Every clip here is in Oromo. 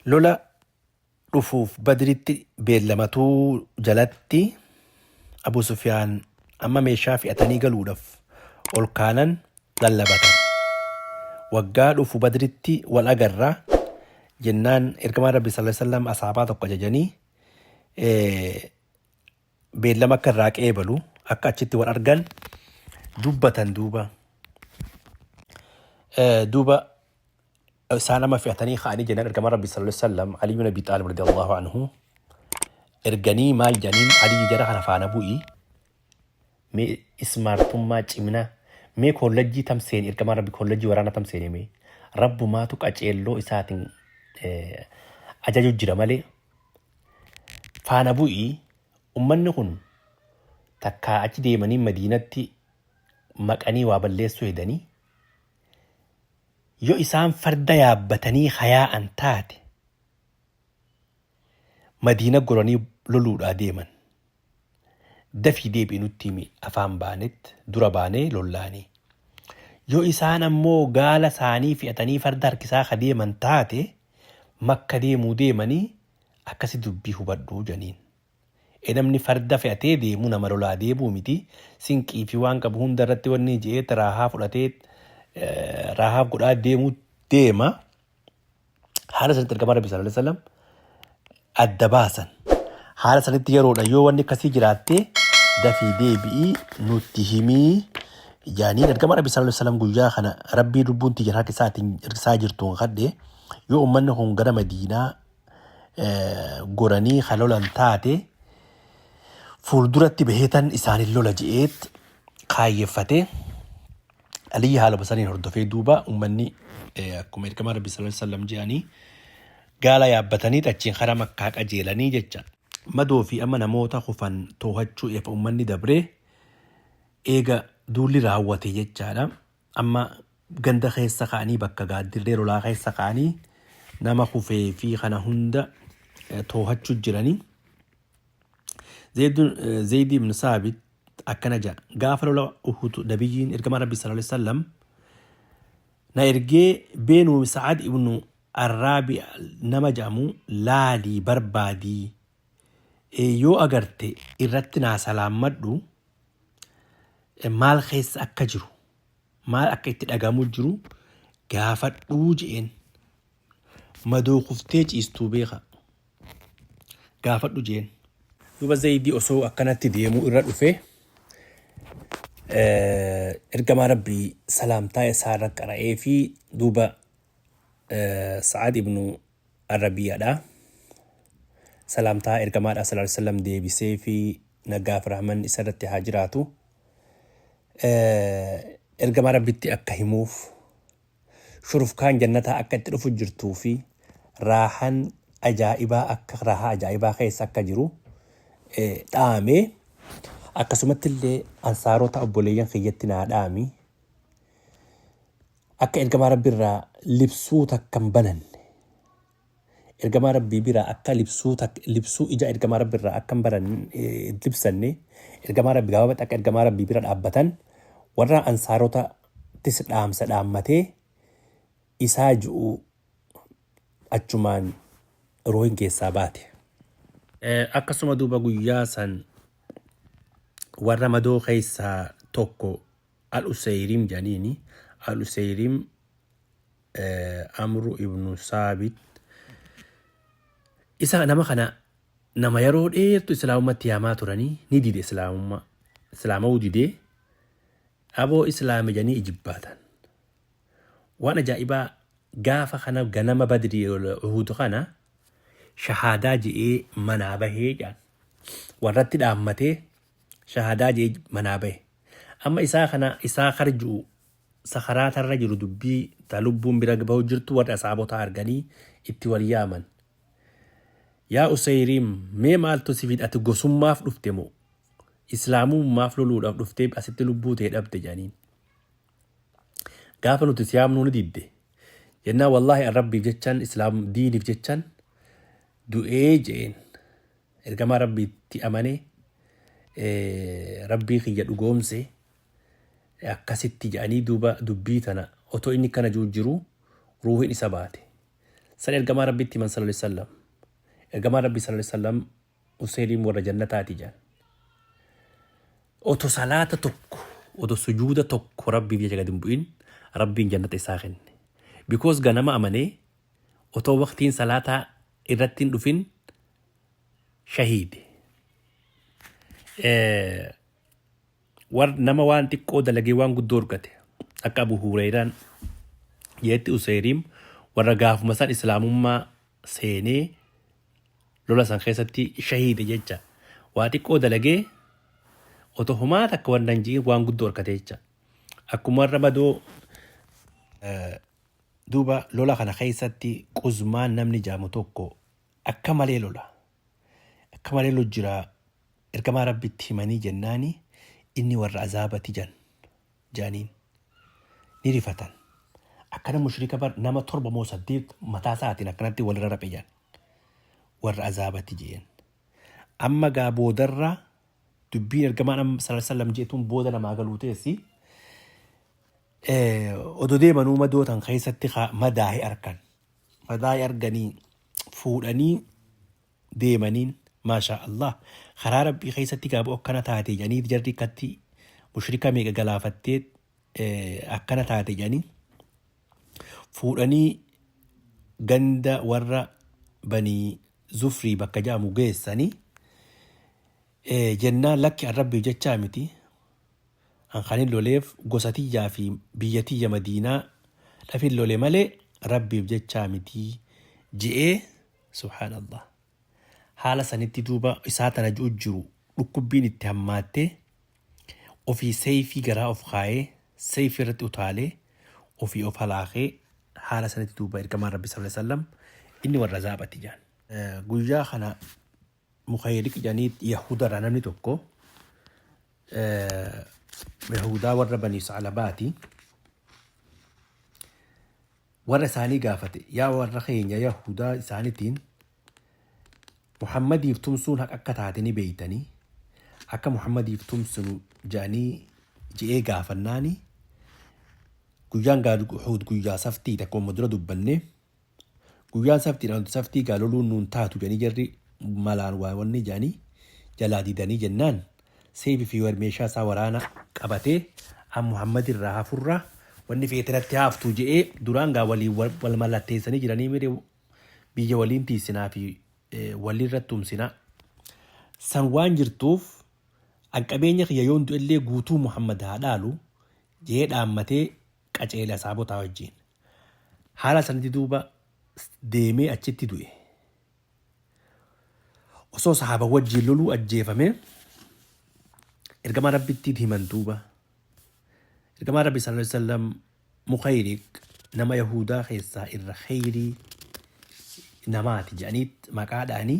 Lola dhufuuf Badritti beellamatuu jalatti Abu Sufyaan amma meeshaa fe'atanii galuudhaaf ol kaanan lallabatan. Waggaa dhufu Badritti wal agarra jennaan ergamaan Rabbi sallallahu alaihi wasallam asaabaa tokko ajajanii beellama akka irraa qeebalu akka achitti wal argan dubbatan duuba. Duuba isaan amma fe'atanii ka'anii jennaan ergamaan Rabbi sallallahu alaihi wasallam Ali ibn Abi Xaalib radiyallahu anhu erganii maal jedhaniin Ali jara kana faana bu'i mee ismaartummaa cimina mee kollajjii tam seeni ergamaan Rabbi kollajjii waraana tam seeni mee Rabbumaatu qaceelloo isaatiin ajaju jira malee faana bu'i ummanni kun takkaa achi deemanii Madiinatti maqanii waa balleessuu hedanii Yoo isaan farda yaabbatanii ka yaa'an taate, Madiina goranii loluudhaa deeman. Dafii deebi'i nutti himi afaan baanet dura baanee lollaanii. Yoo isaan ammoo gaala saanii fe'atanii farda harkisaa ka deeman taate, Makka deemuu deemanii akkasi dubbii hubadhu janiin. E namni farda fe'atee deemu nama lolaa deemuu miti. Sinqii fi waan qabu hunda irratti wanni je'eet raahaa fudhatee raahaaf godhaa deemuu deema. Haala sanitti ergamaa Rabbi sallallahu alaihi wasallam adda baasan. Haala sanitti yeroodha yoo wanni akkasii jiraatte dafii deebi'ii nutti himii jaaniin ergamaa Rabbi sallallahu alaihi wasallam guyyaa kana Rabbii lubbuun tiyya harka isaatiin isaa jirtuun kadhe yoo ummanni kun gara Madiinaa goranii ka lolan taate fuulduratti baheetan isaanin lola je'eet kaayyeffate. Aliyyi haaluma saniin hordofee duuba ummanni akkuma ergamaa Rabbi sallallahu alaihi wasallam je'anii gaala yaabbatanii achiin karaa Makkaa qajeelanii jecha. Madoo fi amma namoota kufan toohachuu efa ummanni dabree eega duulli raawwate jechaadha. Amma ganda keessa ka'anii bakka gaaddirree lolaa keessa ka'anii nama kufee fi kana hunda toohachuu jiranii. Zeeydi ibn Saabit akkana jedha. Gaafa lola Uhud nabiyyiin ergamaa Rabbii sallallahu alaihi wasallam na ergee beenuu Sa'ad ibnu Arraabi nama jedhamu laalii barbaadii yoo agarte irratti naa salaammadhu maal keessa akka jiru maal akka itti dhagahamu jiru gaafadhuu je'een. Madoo kuftee ciistuu beeka. Gaafadhu je'een. Duuba Zaydi osoo akkanatti deemuu irra dhufe ergamaa Rabbii salaamtaa isaa irra qara'ee fi duuba Sa'ad ibnu Arrabiyaadha. Salaamtaa ergamaadha sallallahu alaihi wasallam deebisee fi nagaaf rahmanni isa irratti haa jiraatu. Ergamaa Rabbitti akka himuuf shurufkaan jannataa akka itti dhufu jirtuu fi raahan ajaa'ibaa akka raahaa ajaa'ibaa keessa akka jiru dhaame. Akkasumatti illee ansaarota obboleeyyan kiyyatti naa dhaami. Akka ergamaa Rabbi irraa libsuu takka hin bananne. Ergamaa Rabbii biraa akka libsuu takka libsuu ija ergamaa Rabbi irraa akka hin baran libsanne ergamaa Rabbi gabaabatti akka ergamaa Rabbii bira dhaabbatan warra ansaarotattis dhaamsa dhaammatee isaa ju'u achumaan ruuhin keessaa baate. Akkasuma duuba guyyaa san warra madoo keessaa tokko Al-Useyrim jedhaniini. Al-Useyrim Amru ibnu Saabit isa nama kana nama yeroo dheertu islaamummaatti yaamaa turanii ni dide islaamummaa islaama'uu didee aboo islaame jedhanii ijibbaatan. Waan ajaa'ibaa gaafa kana ganama badrii Uhud kana shahaadaa je'ee manaa bahee jedhan warratti dhaammatee Shahaadaa je'ee manaa bahe. Amma isaa kana isaa karju'u sakaraatarra jiru dubbii ta lubbuun bira bahu jirtu warri asaabotaa arganii itti wal yaaman. Yaa Useyriim mee maaltu si fide ati gosummaaf dhufte moo islaamummaaf loluudhaaf dhuftee asitti lubbuu tee dhabde jedhaniin. Gaafa nuti si yaamnuu ni didde. Jennaan wallaahi an rabbiif jechan islaam diiniif jechan du'ee je'een. Ergamaa Rabbiitti amane Rabbii kiyya dhugoomse akkasitti jedhanii duuba dubbii tana otoo inni kana jiru jiru ruuhin isa baate. San ergamaa Rabbitti himan sallallahu alaihi wasallam. Ergamaan Rabbii sallallahu alaihi wasallam Useeriin warra jannataati jedhan. Oto salaata tokko, oto sujuuda tokko Rabbiif jecha gadi hin bu'in Rabbiin jannata isaa kenne. Because ganama amanee otoo waqtiin salaataa irratti hin dhufin shahiide. War nama waan xiqqoo dalagee waan guddoo argate. Akka Abu Hureyraan jeetti Useyriim warra gaafuma san islaamummaa seenee lola san keessatti shahiide jecha. Waa xiqqoo dalagee otoo homaa takka wanta hin ji'in waan guddoo argate jecha. Akkuma warra madoo duuba lola kana keessatti Quzmaan namni jaamu tokko akka malee lola. Akka malee lojjira ergamaa Rabbitti himanii jennaani inni warra azaabati jan jaaniin ni rifatan. Akkana mushrika bar nama torba moo saddeet mataa isaatiin akkanatti walirra raphe jan warra azaabati jeen. Amma gaa boodarra dubbiin ergamaan amma sallallahu alaihi wasallam jeetuun booda namaa galuu teessi. Odoo deemanuu madoo tan keessatti madaa'e arkan. Madaa'e arganii fuudhanii deemaniin maashaa Allah karaa rabbii keessatti gaaboo akkana taate jedhanii jarri akkatti mushrika meeqa galaafattee akkana taate jedhanii fuudhanii ganda warra banii zufrii bakka jedhamu geessanii jennaan lakki an rabbiif jechaa miti an kanin loleef gosa tiyyaa fi biyya tiyya madiinaa dhafin lole malee rabbiif jechaa miti je'ee subhaanallah haala sanitti duuba isaa tana ji'u jiru dhukkubbiin itti hammaattee ofii seeyfii garaa of kaayee seeyfii irratti utaalee ofii of halaakee haala sanitti duuba ergamaan rabbi sallallahu alaihi wasallam inni warra zaabati jaan. Guyyaa kana Mukayliq jedhanii Yahudarraa namni tokko Yahudaa warra Banii Sa'labaati. Warra isaanii gaafate yaa warra keenya Yahudaa isaaniitiin Muhammadiif tumsuun haqa akka taate ni beeytanii akka Muhammadiif tumsinu jedhanii je'ee gaafannaani guyyaan gaa Uhud guyyaa saftii akkuma dura dubbanne Guyyaan saftiidha nuti saftii gaa loluun nuun taatu jedhanii jarri malaan waa wanni jedhanii jalaa didanii jennaan seeyfi fi meeshaa isaa waraana qabatee an Muhammad irraa hafurra wanni feete natti haaftu je'ee duraan gaa waliin wal mallatteessanii jiranii mire biyya waliin tiisinaa fi walirratti tumsinaa san waan jirtuuf an qabeenya kiyya yoon du'ellee guutuu Muhammad haa dhaalu je'ee dhaammatee qaceele asaabotaa wajjiin. Haala sanitti duuba deemee achitti du'e. Osoo sahaaba wajjiin loluu ajjeefame ergamaa Rabbitti himan duuba. Ergamaa Rabbi sallallahu alaihi wasallam Mukayriq nama Yahudaa keessaa irra kheyrii namaati jedhanii maqaa dha'anii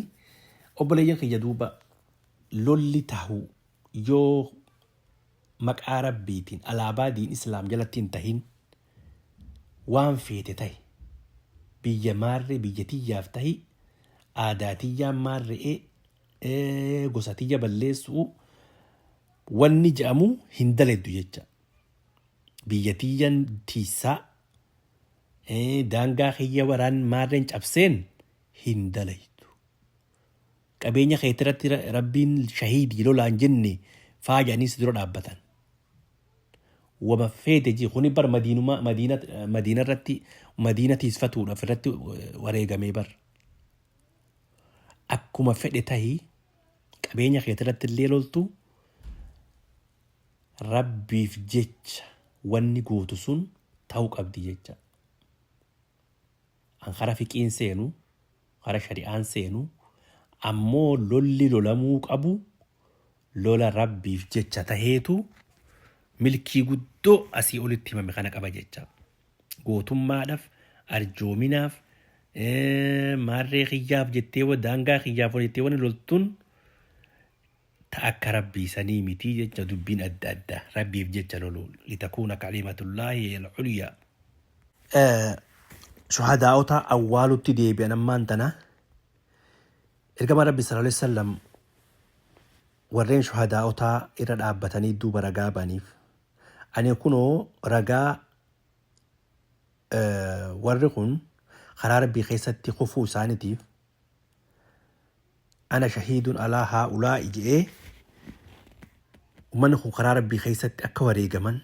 obboleeyyan kiyya duuba lolli tahu yoo maqaa Rabbiitiin alaabaa diin Islaam jalatti hin tahin waan feete tahi biyya maarree biyya tiyyaaf tahi aadaa tiyyaan maarre'ee gosa tiyya balleessu'u wanni je'amu hin daleddu jecha. Biyya tiyyan tiissaa daangaa kiyya waraan maarreen cabseen hin dalaydu. Qabeenya keetirratti rabbiin shahiidii lolaan jenne faa jedhanii si dura dhaabbatan. Wama feete ji kuni bar madiinuma madiina madiina irratti madiina tiisfatuudhaaf irratti wareegamee bar. Akkuma fedhe tahi qabeenya keetirratti illee loltu rabbiif jecha wanni gootu sun ta'uu qabdi jecha. An kara fiqiin seenu kara shari'aan seenu ammoo lolli lolamuu qabu lola rabbiif jecha taheetu milkii guddoo asii olitti himame kana qaba jecha. Gootummaadhaaf, arjoominaaf, maarree kiyyaaf jettee daangaa kiyyaaf jettee wani loltuun ta akka rabbii sanii mitii jecha dubbiin adda adda rabbiif jecha loluu litakuuna kalimatullaahi al-ulyaa. Shuhadaa'ota awwaalutti deebi'an ammaan tana ergamaa rabbi sallallahu alaihi wasallam warreen shuhadaa'otaa irra dhaabbatanii duuba ragaa baniif ani kunoo ragaa warri kun Karaa Rabbii keessatti kufuu isaaniitiif ana shahiidun alaa haa'ulaa'i je'ee ummanni kun karaa Rabbii keessatti akka wareegaman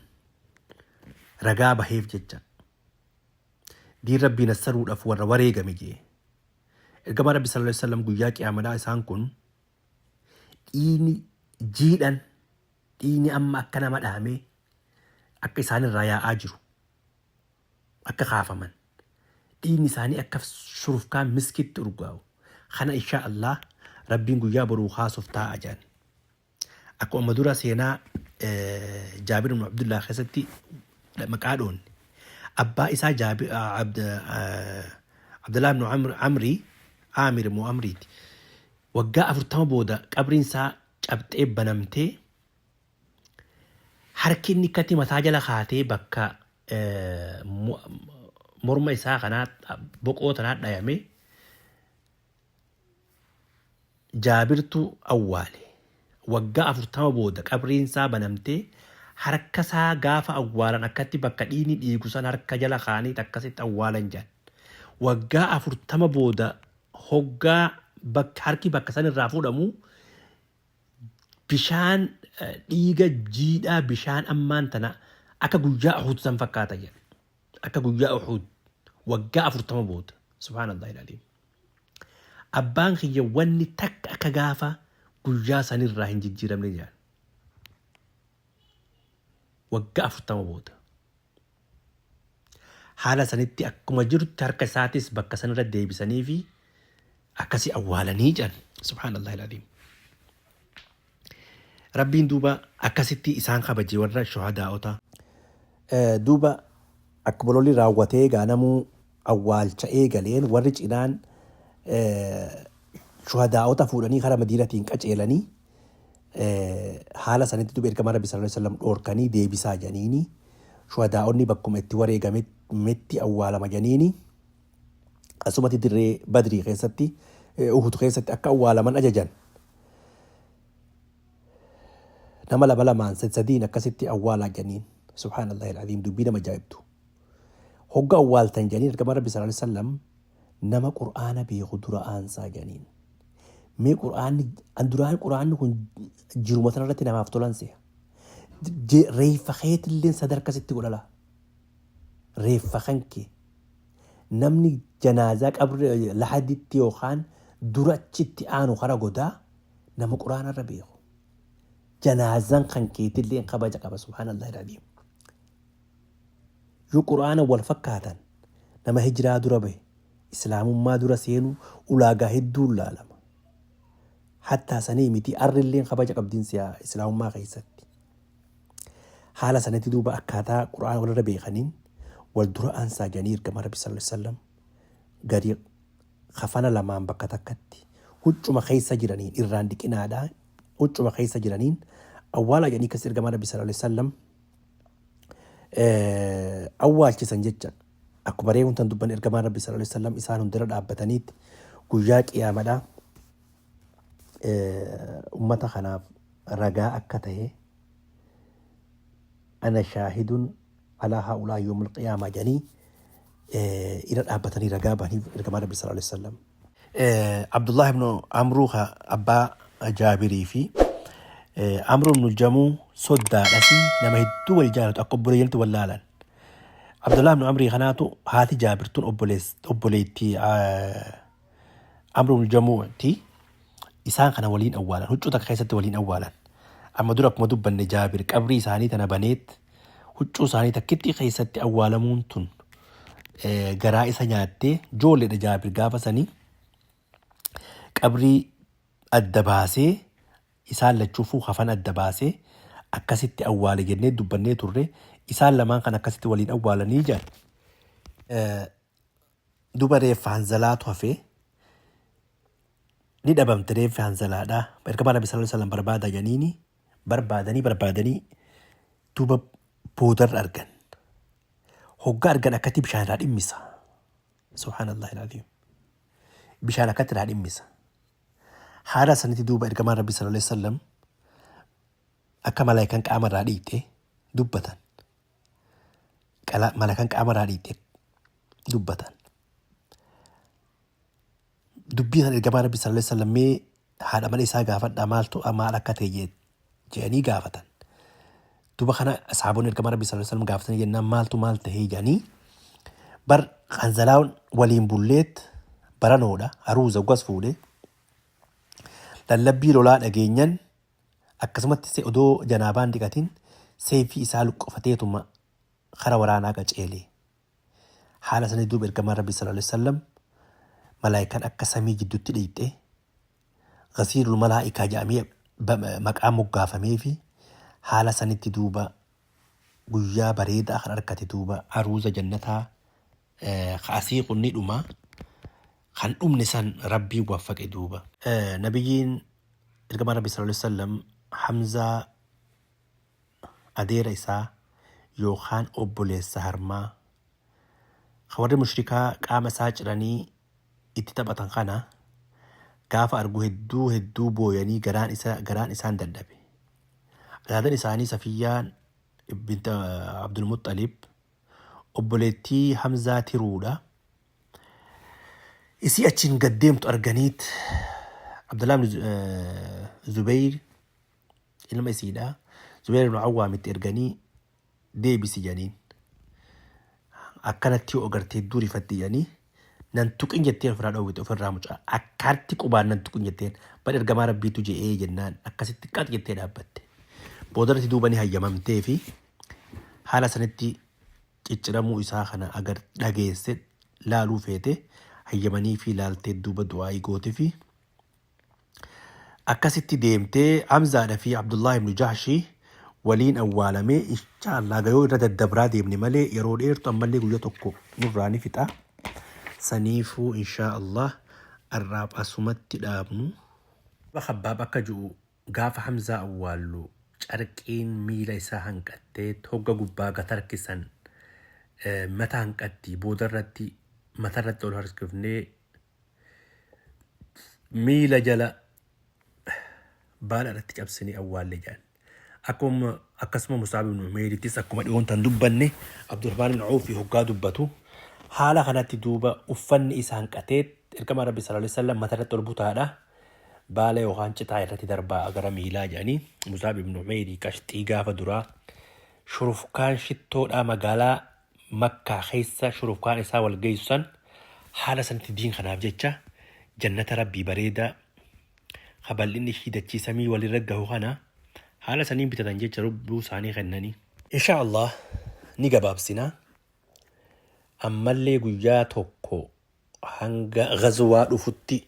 ragaa baheef jecha. Diin Rabbii nassaruudhaaf warra wareegame je'e. Ergamaa Rabbi sallallahu alaihi wasallam guyyaa qiyaamadhaa isaan kun dhiigni jiidhan dhiigni amma akka nama dhahamee akka isaan irraa yaa'aa jiru akka kaafaman dhiigni isaanii akka shurufkaa miskitti urgaa'u kana insha Allah Rabbiin guyyaa boruu kaasuuf taa'a jedhan. Akkuma amma dura seenaa Jaabir ibn Abdullah keessatti maqaa dhoonne. Abbaa isaa Jaabir Abdullah ibn Amrii Aamir immoo Amriiti. Waggaa 40 booda qabriin isaa cabxee banamtee harki inni akkatti mataa jala kaatee bakka morma isaa kanaa boqoo tanaa dhayame Jaabirtu awwaale. Waggaa 40 booda qabriin isaa banamtee harka isaa gaafa awwaalan akkatti bakka dhiigni dhiigu san harka jala kaa'anii akkasitti awwaalan jedhan. Waggaa 40 booda hoggaa bakka harki bakka san irraa fuudhamu bishaan dhiiga jiidhaa bishaan ammaan tana akka guyyaa Uhud san fakkaata jedha. Akka guyyaa Uhud waggaa 40 booda. Subhaanallah ilaalim. Abbaan kiyya wanni takka akka gaafa guyyaa sanirraa hin jijjiiramne jedhan. Waggaa 40 booda. Haala sanitti akkuma jirutti harka isaatis bakka sanirra deebisanii fi akkasii awwaalanii jedhan. Subhaanallah ilaalim. Rabbiin duuba akkasitti isaan kabaje warra shuhadaa'ota. Duuba akkuma lolli raawwatee gaanamuu awwaalcha eegaleen warri cinaan shuhadaa'ota fuudhanii kara Madiinatiin qaceelanii haala sanitti duuba ergamaa Rabbi sallallahu alaihi wasallam dhoorkanii deebisaa janiini shuhadaa'onni bakkuma itti wareegametti awwaalama janiini asumatti dirree Badrii keessatti Uhud keessatti akka awwaalaman ajajan. Nama lama lamaan sad sadiin akkasitti awwaalaa janiin. Subhaanallahi al'aziim dubbii nama ajaa'ibdu. Hogga awwaaltan janiin ergamaa Rabbi sallallahu alaihi wasallam nama Qur'aana beeku dura aansaa janiin. Mee Qur'aanni an duraan Qur'aanni kun jiruma tanarratti namaaf tolan se'a. Reeffa keetilleen sadarka sitti godhala. Reeffa kan kee. Namni janaazaa qabri lahaditti yookaan dura achitti aanu kara godaa nama quraana irra beeku. Janaazaan kan keetillee kabaja qaba subhaanallahi alazim. Yoo quraana wal fakkaatan nama hijiraa dura bahe islaamummaa dura seenu ulaagaa hedduun laalama. Hattaa sanii miti arrilleen kabaja qabdiin si'a islaamummaa keessatti. Haala sanitti duuba akkaataa quraana walirra beekaniin wal dura aansaa jedhanii ergamaa Rabbi sallallahu alaihi wasallam gadi kafana lamaan bakka takkatti huccuma keessa jiraniin irraan dhiqinaadha huccuma keessa jiraniin awwaalaa jedhanii akkas ergamaa Rabbi sallallahu alaihi wasallam awwaalchisan jecha akkuma reefuun tan dubban ergamaan Rabbi sallallahu alaihi wasallam isaan hundarra dhaabbataniitti guyyaa qiyaamadha ummata kanaaf ragaa akka tahe ana shaahidun alaa haa'ulaa yoomul qiyaamaa jedhanii irra dhaabbatanii ragaa bahaniif ergamaa Rabbi sallallahu alaihi wasallam. Abdullah ibn Amruu ka abbaa Jaabirii fi Amruu ibn Jamuu soddaadha fi nama hedduu wal jaalatu akka obboleeyyanitti wal laalan. Abdullah ibn Amrii kanaatu haati Jaabir tun obboleettii Amruu ibn Jamuuti isaan kana waliin awwaalan huccuu takka keessatti waliin awwaalan. Amma dura akkuma dubbanne Jaabir qabrii isaanii tana baneet huccuu isaanii takkittii keessatti awwaalamuun tun garaa isa nyaattee joolleedha Jaabir gaafa sanii qabrii adda baasee isaan lachuufuu kafan adda baasee akkasitti awwaale jennee dubbannee turre isaan lamaan kan akkasitti waliin awwaalanii jedhan. Duba reeffa Hanzalaatu hafee ni dhabamte reeffi Hanzalaadha. Ergamaa Nabi sallallahu alaihi wasallam barbaada jedhaniini barbaadanii barbaadanii duuba boodarra argan. Hoggaa argan akkatti bishaan irraa dhimmisa. Subhaanallah alazim. Bishaan akkatti irraa dhimmisa. Haala sanitti duuba ergamaan Rabbi sallallahu alaihi wasallam akka malaayikaan qaama irraa dhiqxe dubbatan. Malaayikaan qaama irraa dhiqxe dubbatan. Dubbii sana ergamaa Rabbi sallallahu alaihi wasallam mee haadha mana isaa gaafadhaa maaltu maal akka ta'e jedhanii gaafatan. Duba kana sahaabonni ergamaa Rabbi sallallahu alaihi wasallam gaafatanii jennaan maaltu maal ta'ee jedhanii bar Hanzalaan waliin bulleet baranoodha aruuza gas fuudhe lallabbii lolaa dhageenyan akkasumatti odoo janaabaan dhiqatin seeyfii isaa luqqafateetuma kara waraanaa qaceele. Haala sanii duuba ergamaan Rabbi sallallahu alaihi wasallam malaayikaan akka samii jidduutti dhiqxe Ghasiilul malaa'ikaa jedhamee maqaa moggaafameefi haala sanitti duuba guyyaa bareedaa kan argate duuba aruuza jannataa ka asii kun ni dhuma kan dhumne san Rabbiin waffaqe duuba. Nabiyyiin ergamaan Rabbi sallallahu alaihi wasallam Hamzaa adeera isaa yookaan obboleessa harmaa ka warri mushrikaa qaama isaa ciranii itti taphatan kana gaafa argu hedduu hedduu booyanii garaan isa garaan isaan dadhabe. Adaadan isaanii Safiyyaan bint Abdulmuxxalib obboleettii Hamzaa tiruudha. Isii achiin gad deemtu arganiit Abdullah ibn Zubayr ilma isiidha. Zubayr ibn Awwaam itti erganii deebisi jedhaniin. Akkanatti yoo agartee hedduu rifatti jedhanii nan tuqin jetteen ofirraa dhoowwite ofirraa mucaa akkaatti qubaan nan tuqin jetteen bar ergamaa rabbiitu je'ee jennaan akkasitti qax jettee dhaabbatte. Boodarratti duuba ni hayyamamtee fi haala sanitti cicciramuu isaa kana agar dhageesse laaluu feete hayyamanii fi laaltee duuba du'aa'ii goote fi Akkasitti deemtee Hamzaadha fi Abdullahi ibn Jahshi waliin awwaalamee inshaallah yoo irra daddabraa deemne malee yeroo dheertu ammallee guyya tokko nurraa ni fixa. Saniifuu inshaallah arraaf asumatti dhaabnu. Khabbaab akka ju'u gaafa Hamzaa awwaallu carqiin miila isaa hanqattee hogga gubbaa gad harkisan mata hanqatti boodarratti matarratti ol harkifnee miila jala baala irratti cabsinee awwaalle jedhan. Akkuma akkasuma Musaab ibn Umeyrittis akkuma dhiyoon tan dubbanne Abdurrahmaan ibn Awfi hoggaa dubbatu haala kanatti duuba uffanni isa hanqatee ergamaa Rabbi sallallahu alaihi wasallam mata irratti ol butaadha. Baala yookaan citaa irratti darbaa gara miilaa jedhanii Musaab ibn Umeyri qashxii gaafa duraa shurufkaan shittoodhaa magaalaa Makkaa keessa shurufkaan isaa wal geessu san haala sanitti diin kanaaf jecha jannata Rabbii bareedaa ka bal'inni ishii dachii samii walirra gahu kana haala saniin bitatan jecha lubbuu isaanii kennanii. Inshaa Allah ni gabaabsina. Ammallee guyyaa tokko hanga ghazwaa dhufutti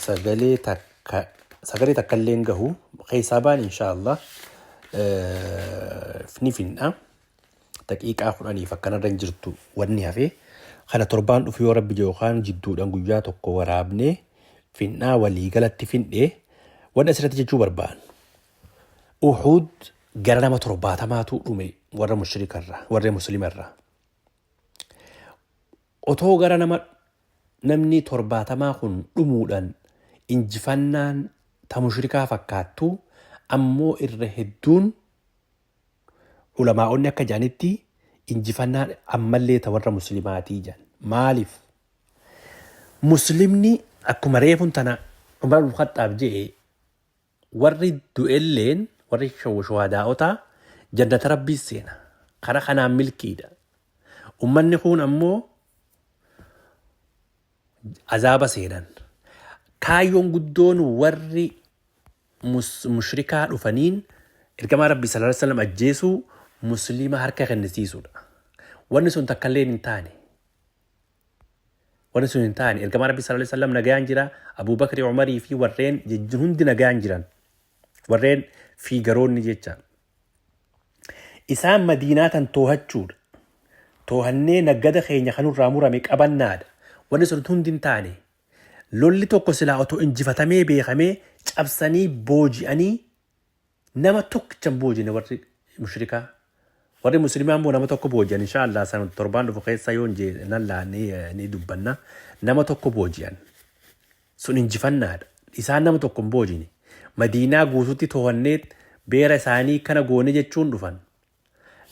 sagalee takka sagalee takka illee hin gahu keessaa baan inshaa Allah ni finna daqiiqaa 10f akkanarra hin jirtu wanni hafe kana torbaan dhufu yoo rabbi yookaan jidduudhaan guyyaa tokko waraabnee finnaa walii galatti findhe wanni asirratti jechuu barbaannu Uhud gara nama 70tu dhume warra mushrikarra warra muslimarra Otoo gara nama namni torbaatamaa kun dhumuudhaan injifannaan ta mushrikaa fakkaattuu ammoo irra hedduun ulamaa'onni akka jedhanitti injifannaan ammallee ta warra muslimaatii jedhan. Maaliif? Muslimni akkuma reefun tana Umar ibn Khaxxaab je'e Warri du'elleen, warri shuhadaa'otaa jannata Rabbii seena. Kara kanaan milkiidha. Ummanni kuun ammoo azaaba seenan. Kaayyoon guddoon warri mushrikaa dhufaniin ergamaa Rabbii sallallahu alaihi wasallam ajjeesuu muslima harka kennisiisuudha. Wanni sun takkalleen hin taane. Wanni sun hin taane. Ergamaan Rabbii sallallahu alaihi wasallam nagayaan jira. Abuu Bakri, Umarii fi warreen jejjin hundi nagayaan jiran. Warreen fiigaroonni jecha. Isaan Madiinaa tan toohachuudha. Toohannee naggada keenya kanurraa murame qabannaadha. Wanni sun hundi hin taane. Lolli tokko silaa otoo injifatamee beekamee cabsanii booji'anii Nama tokkicha hin boojine warri mushrikaa. Warri muslimaa immoo nama tokko booji'an insha Allah san torbaan dhufu keessa yoo hin jee nan laa ni dubbanna. Nama tokko booji'an. Sun injifannaadha. Isaan nama tokko hin boojine. Madiinaa guututti to'annee beera isaanii kana goone jechuun dhufan.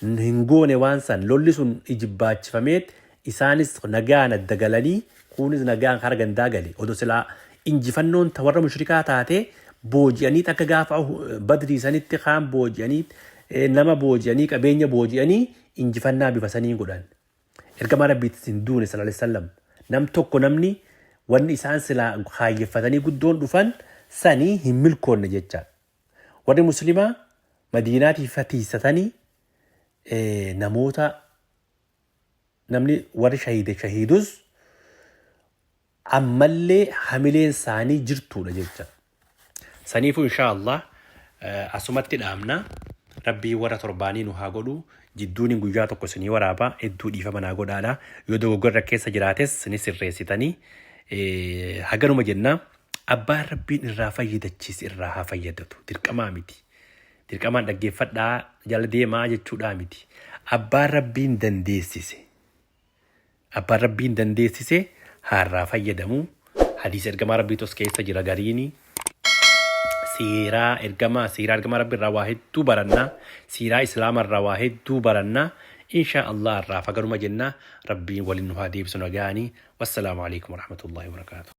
Hin goone waan san lolli sun ijibbaachifameet Isaanis nagaan adda galanii kuunis nagaan kara gandaa gale. Odoo silaa injifannoon ta warra mushrikaa taate booji'anii akka gaafa Badrii sanitti kaan booji'anii, nama booji'anii, qabeenya booji'anii injifannaa bifa sanii godhan. Ergamaa Rabbiitis hin duune sallallahu alaihi wasallam. Nam tokko namni wanni isaan silaa kaayyeffatanii guddoon dhufan sanii hin milkoonne jecha. Warri muslimaa Madiinaatiif tiisatanii namoota namni warri shahiide shahiidus ammallee hamileen isaanii jirtuudha jecha. Saniifuu inshaa Allah asumatti dhaamna. Rabbii warra torbaanii nu haa godhu. Jidduun guyyaa tokko isinii waraaba. Hedduu dhiifama naa godhaadha. Yoo dogoggorra keessa jiraates ni sirreessitanii. Haganuma jenna. Abbaan Rabbiin irraa fayyadachiise irraa haa fayyadatu. Dirqamaa miti. Dirqamaan dhaggeeffadhaa jala deemaa jechuudhaa miti. Abbaan Rabbiin dandeessise. Abbaan Rabbiin dandeessise haa irraa fayyadamu. Hadiisa ergamaa Rabbiitu as keessa jira gariini. Siiraa ergamaa siiraa ergamaa Rabbi irraa waa hedduu baranna. Siiraa Islaama irraa waa hedduu baranna. Inshaa Allah irraa faganuma jenna. Rabbiin waliin nu haa deebisu nagaani. Wassalaamu alaikum warahmatullahi wabarakaatuh.